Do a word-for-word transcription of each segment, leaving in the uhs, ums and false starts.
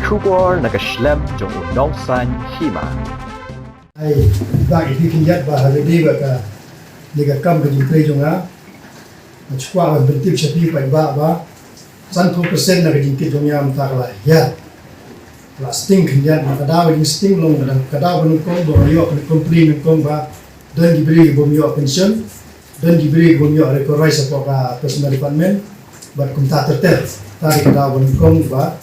Khubor na ka shlem jong u Nongsaiñ Hima. Ai, ba i phi khyndiat ba ha ka dei ba ka ni ka kam ka jingtrei jong nga. Nga shu kwah ban pyntip sha phi paidbah ba sanphew percent na ka jingkit jong nga mynta ka la hiar. La sting khyndiat, na ka daw ka jingsting long ka daw, ka daw ba nyngkong ba nga ïoh ka complain nyngkong ba don ki briew ki bym ïoh pension, don ki briew ki bym ïoh recognize hapoh ka personal department, bad kumta ter ter. Te ka daw ba nyngkong ba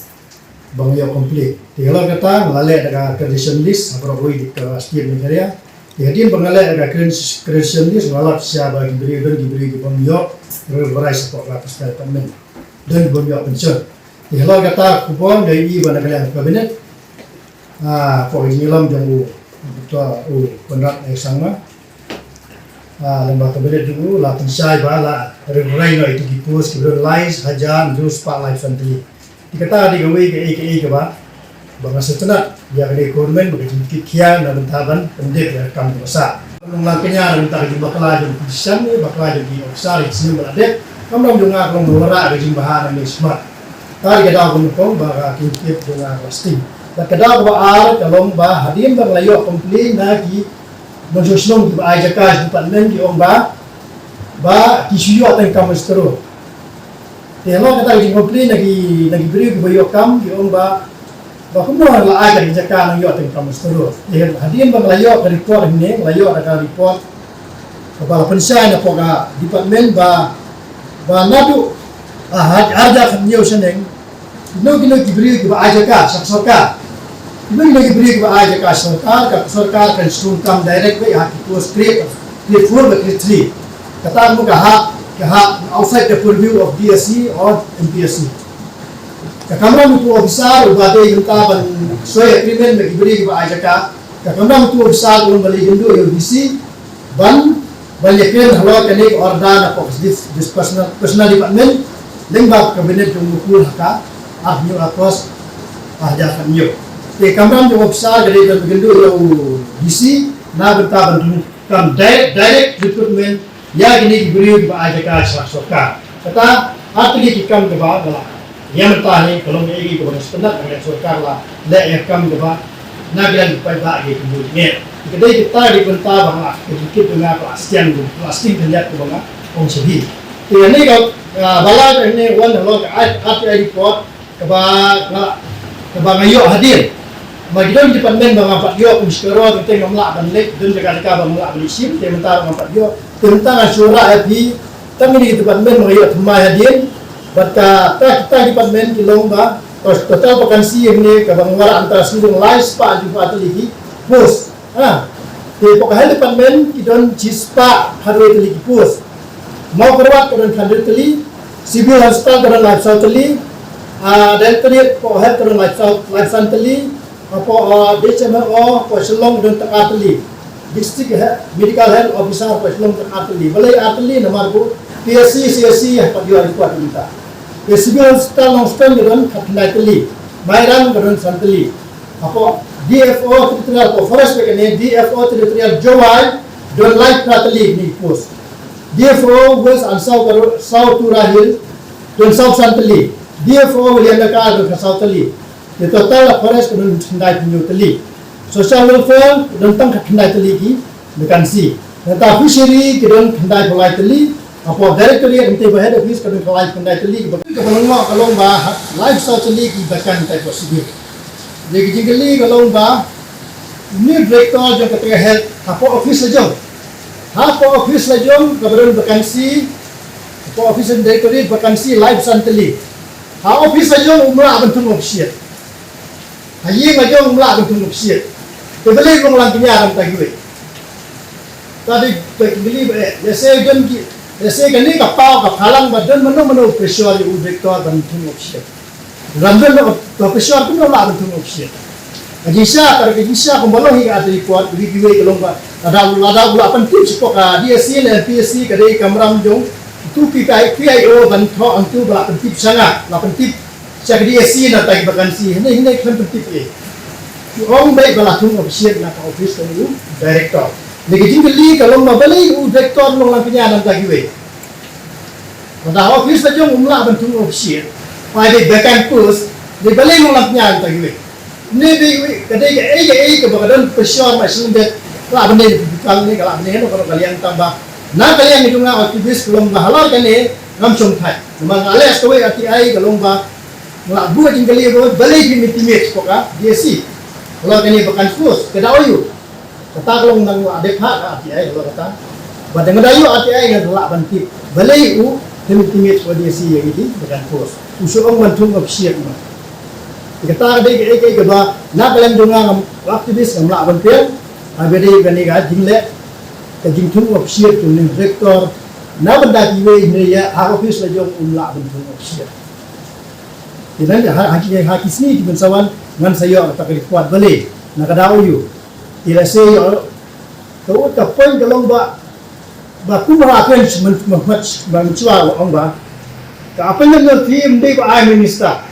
ba nga ïoh complain. Te halor kata nga la leh da ka credential list ha baroh kawei ka state Meghalaya. Te hadien ba nga leh da ka credential list nga lap shisha ba ki briew, don ki briew ki bym ïoh recognize hapoh ka personal department, don ki bym ïoh pension. Te halor kata ka khubor nga ïohi ba na ka liang ka cabinet, ah, hapoh ka jingïalam jong u, u Conrad A Sangma, ah, lyngba ka cabinet jong u la pynshai ba la recognize noh ïa ki post kiba don lai hajar hynriew spah laiphew san tylli. Te kata ka dei kawei ka, ka, kaba, ba nga sngewtynnat ïa kane ka government ba ka jingkit khia na bynta ban pyndep ïa ka kam kaba sah. Nonglang kñia na bynta ka jingbakla jong ki physician ne bakla jong ki officer ïa ki snem ba la dep. Kamram jong nga ka long ba wanrah ka jingbha nangne shakhmat. Te ka daw ba nyngkong ba ka jingkit jong nga ka la sting. Bad ka daw kaba ar ka long ba hadien ba nga la ïoh complain na ki nongshong shnong kiba ai jaka sha department ki ong ba, ba ki shu ïoh tang kam muster roll. Te halor kata ka jingcomplain na ki, na ki briew kiba ïoh kam ki ong ba, ba kumno la ai ka jaka nang ïoh tang kam muster roll. Te hadien ba nga la ïoh ka report hangne, nga la ïoh da ka report kaba la pynshai na hapoh ka department ba, ba naduh, ah, ha, ha, ha, ha, kino kino ki briew kiba ai jaka sha ka sorkar. Kino kino ki briew kiba ai jaka sha ka sorkar, ka sorkar kan shu kam direct beit ha ki post grade, grade four bad grade three. Kata ka mut ka hap, ka hap outside the purview of D S C or M P S C. Ka kamram utu u officer uba dei mynta ban soi agreement bad ki briew kiba ai jaka, ka kamram utu u officer uba leit ïakynduh ïa u D C, ban, ban ïakren halor kane ka order na hapoh this, this personal, personal department, lyngba ka cabinet jong u Mukul ha ka arphew hynñiew August arhajar khathynñiew. Te kamram jong u officer ka dei ban ïakynduh ïa u D C na bynta ban kam direct, direct recruitment ïa kine ki briew kiba ai jaka sha sorkar. Kata, ar tylli ki kam kiba nga la ïa mynta hi ka long kaei kaei kaba nga sngewtynnat ba ka sorkar la leh ïa ka kam kaba na ka liang ki paidbah ki kynduh jingeh. Ka dei kata ka dei ka bynta ba nga, ka jingkit jong nga ka la sting, ka la sting khyndiat kaba nga ong sha phi. Te ïa ka, ah, ba la ka ne wan halor ka R T I report, kaba nga, kaba nga ïoh hadien. Ma ki don department ba nga pat ïoh kum shi karor, te ngam lah ban leit, don jaka jaka ba ngam lah ban leit shim, te mynta ba nga pat ïoh. Te mynta nga shu rah ïa phi, tang kine ki department ba nga ïoh thymmai hadien. Bad ka, ka, ka department ki long ba, to-, total vacancy hangne kaba nga wanrah mynta ka sngi long lai spah hynñiew phew ar tylli ki post. Ha. Te hapoh ka health department ki don shi spah khatwei tylli ki post. Mawkyrwat ka don khathynriew tylli, Civil Hospital ka don laiphew saw tylli, ah, Directorate hapoh health ka don laiphew saw, laiphew san tylli, hapoh, ah, D H M O hapoh Shillong ka don tang ar tylli. District He-, Medical Health Officer hapoh Shillong tang ar tylli. Balei ar tylli? Namar ba P S C, C S C hapoh ïoh report mynta. Te Civil Hospital Nongstoiñ ka don khatkhyndai tylli. Mairang ka don san tylli. Hapoh D F O Territorial, hapoh Forest bad kane D F O Territorial Jowai don laiphew phra tylli kine ki post. D F O West and South, South Tura Hills don saw san tylli. D F O Williamnakar don khatsaw tylli. Te total ha Forest ka don khyndai phew hynñiew tylli. Social Welfare ka don tang khatkhyndai tylli ki vacancy. Nangta Fishery ki don khyndai phew lai tylli. Hapoh Directorate, nangta ba Head Office ka don khyndai phew khyndai tylli, kaba, kaba long, ka long ba ha, laiphew saw tylli ki vacant hapoh Civil. Te ka jingkylli ka long ba une u Director jong kata ka health, hapoh office la jong, hapoh office la jong kaba don vacancy, hapoh office jong Directorate vacancy laiphew san tylli. Ha office la jong um lah ban thung official. Ha ïing la jong um lah ban thung official. Te balei long lang kñia ram ta kiwei. Ta dei, ta ki believe eh, lehse don ki, lehse kane ka paw ka phalang ba don mano mano pressure ïa u Director ban thung official. Ram don ka pressure kumno lah ban thung official. Ka jingshisha, ka jingshisha kumba long hi ka artylli report, kiwei kiwei ka long ba lada, lada u la pyntip shapoh ka D S C ne M P S C, ka dei kamram jong utu ki P I O ban thoh hangtu ba la pyntip sha nga, la pyntip sha ka D S C na tai vacancy, hynrei, hynrei khlem pyntip ei. Ki ong beit ba la thung official na ka office ka u Director. Te ka jingkylli ka long ba balei u Director long lang kñia na bynta kiwei. Lada ha office la jong um lah ban thung official, phi dei vacant post, Dei balei ngam lah nyan ta kiwei. Ne dei kiwei ka dei ka ei ka ei kaba ka don pressure ma shin det. Ka lah ban dei ka bukang ne ka lah ban dei hano ka ka liang tang ba. Na ka liang jong nga activist ka long ba halor kane ngam shong thait. Namar nga leh kawei R T I ka long ba nga lah buh jingkylli ba balei phim intimate ko ka D S C. Halor kane ba confuse ka da oyu. Kata ka long nang la dep ha ka R T I ka long kata. Ba dang da ïoh R T I ngan lah ban tip. Balei u phim intimate ko D S C ïa kiti ba kan force. U shu ong ban thung official ma. Kata ka dei ka ei ka ei kaba na ka lem jong nga ngam activist ngam lah ban pyrshah. Ba dei kane ka jingleh ka jingthung official jong u director. Na bynta kiwei hynrei ïa ha office la jong um lah ban thung official. Te nang ha ha ki ha ki sngi ki ban sa wan ngan sa ïoh kata ka report balei na ka daw ïoh. Te lehse ïoh ka ut ka point ka long ba ba kum ha pen men men ba men chwa ong ba ka appointment fee ym dei ba ai minister.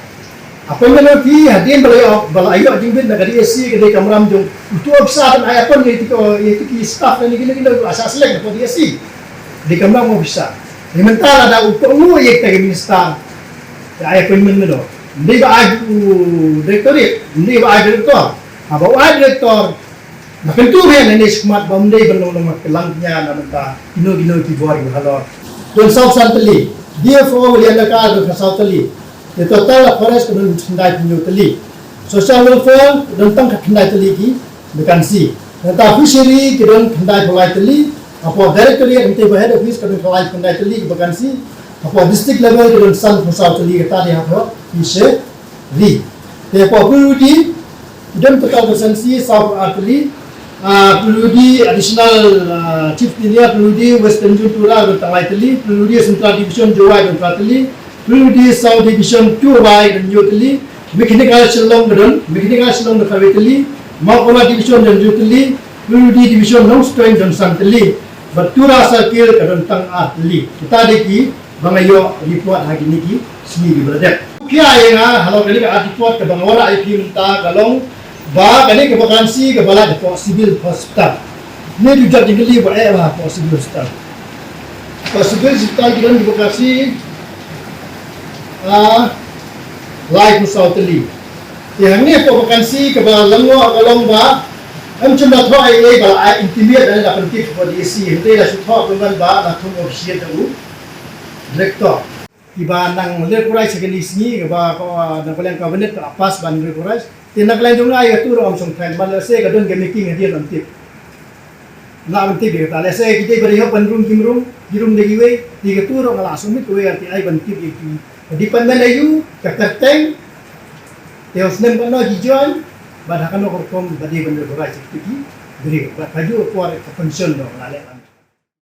Appointment fee hadien ba la ïoh ba la ïoh jingbit na ka D S C ka dei kamram jong utu officer ban ai appoint ïa ki staff na ki ki ki sa select na ka D S C. Dei kamram officer. Ni mentang la da u ko ngu ïa ka minister. Ka ai appointment meno. Ym dei ba ai u directorate, ym dei ba ai director. Haba u ai director, na kyntu ba ïa ne shmat ba ym dei ban long long ka lang nya na mynta. Kino kino ki bor ki halor. Don saw san tylli. D F O William Laka don saw tylli. Ïa total la forest don khyndai phew hynñiew tylli. Social welfare don tang khyndai tylli ki vacancy. Nangta fishery ki don khyndai phew lai tylli. Hapoh directorate nangta ba head office ka don khyndai khyndai tylli ki vacancy. Hapoh district level ki don san phew saw tylli kata dei hapoh fishery. Te hapoh P W D ki don total vacancy saw phew ar tylli. Ah, P W D additional, ah, chief engineer P W D Western Zone Tura don tang lai tylli. P W D Central Division Jowai don tang lai tylli. P W D South Division Jowai don hynñiew tylli. Mechanical Shillong ka don, Mechanical Shillong don khatwei tylli. Mawkyrwat Division don hynñiew tylli. P W D Division Nongstoiñ don san tylli. Bad Tura Circle ka don tang ar tylli. Kita dei ki ba nga ïoh report ha kine ki sngi kiba la dep. Phi ïa nga halor kane ka ar report kaba nga wanrah ïa phi mynta ka long ba kane ka vacancy kaba la dep hapoh Civil Hospital. Ne ju jot jingkylli ba eh ba hapoh Civil Hospital. Hapoh Civil Hospital ki don ki vacancy, ah, lai phew saw tylli. Te hangne hapoh vacancy kaba la ngoh ka long ba em chim la thoh ei ei ba la ai intimate da la pyntip hapoh D S C. Hynrei la shu thoh kumban ba la thung official da u director. Kiba nang regularize ha kine ki sngi kaba ka nang ka liang cabinet ka la pass ban regularize. Te nang ka liang jong nga ïa katu ruh ngam shong thait, man lehse ka don ka making hadien ban tip. Nga ban tip ïa kata lehse ki dei ba dei hok ban rung kim rung, ki rung da kiwei, te katu ruh nga la submit kawei R T I ban tip ïa ki. Ka department aïu, ka kyrteng, te ha u snem kano ki join, bad ha kano ka rukom ba dei ban regularize ïa ki briew. Bad kajuh ka por ka pension ruh nga la leh ban.